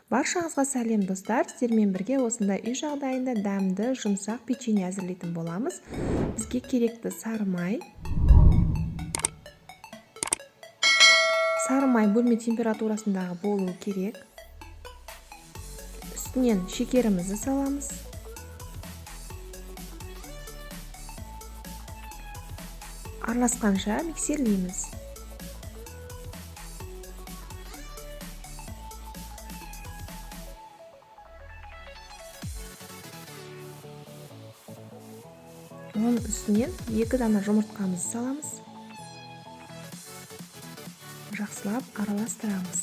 Баршаңызға сәлем, достар! Сіздермен бірге осындай үй жағдайында дәмді, жұмсақ печенье әзірлейтін боламыз. Бізге керекті сары май. Сары май бөлме температурасындағы болуы керек. Үстінен шекерімізді саламыз. Араласқанша миксерлейміз. Оның үстінен 2 дана жұмыртқамызды саламыз. Жақсылап араластырамыз.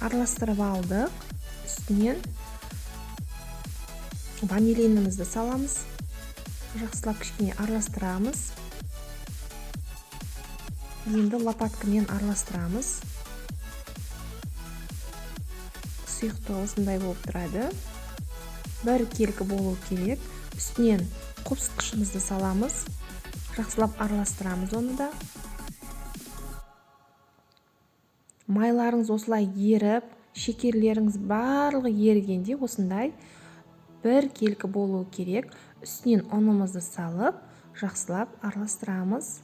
Араластырып алдық. Үстінен ванилинімізді саламыз. Жақсылап кішкене араластырамыз. Енді лопаткамен араластырамыз. Сұйықтығы осындай болып тұрады. Бір келкі болу керек. Үстінен қопсытқышымызды саламыз. Жақсылап араластырамыз оны да. Майларыңыз осылай еріп, шекерлеріңіз барлығы ерігенде осындай бір келкі болу керек. Үстінен ұнымызды салып, жақсылап араластырамыз.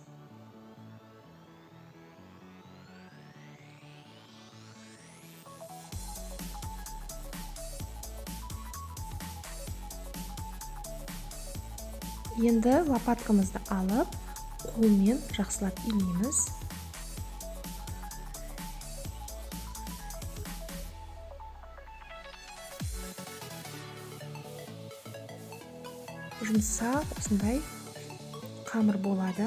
Енді лопаткамызды алып, қолмен жақсылап илейміз. Жұмсақ осындай қамыр болады.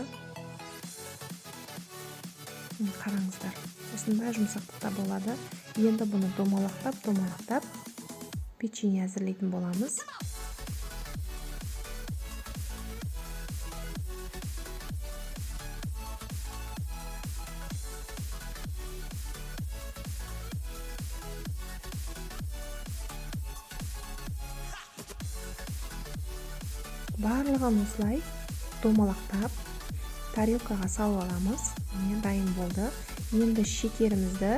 Қараңыздар, осындай жұмсақтықта болады. Енді бұны домалақтап печенье әзірлейтін боламыз. Барлығын осылай домалақтап тарелкаға салып аламыз. Міне, дайын болды. Енді шекерімізді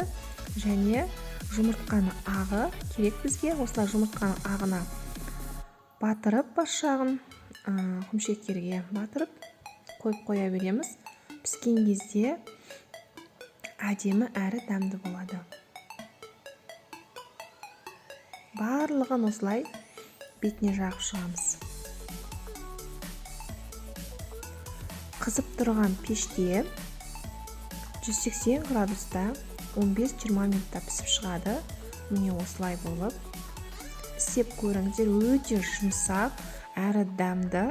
және жұмыртқаны ағы керек бізге. Осылай жұмыртқаның ағына батырып, бас жағын құмшекерге батырып қойып қоя береміз. Піскен кезде әдемі әрі дәмді болады. Барлығын осылай бетіне жағып шығамыз. Қызып тұрған пеште 180 градуста 15-20 минутта пісіп шығады. Міне, осылай болып істеп көріңіздер, өте жұмсақ әрі дәмді.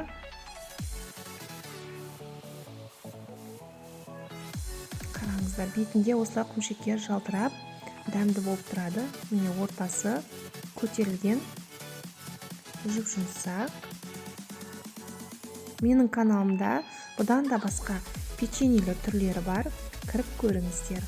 Қараңыздар, бетінде осылай құмшекер жалтырап дәмді болып тұрады. Міне, ортасы көтерілген, жұп-жұмсақ. Менің каналымда бұдан да басқа печеньелер түрлері бар, кіріп көріңіздер.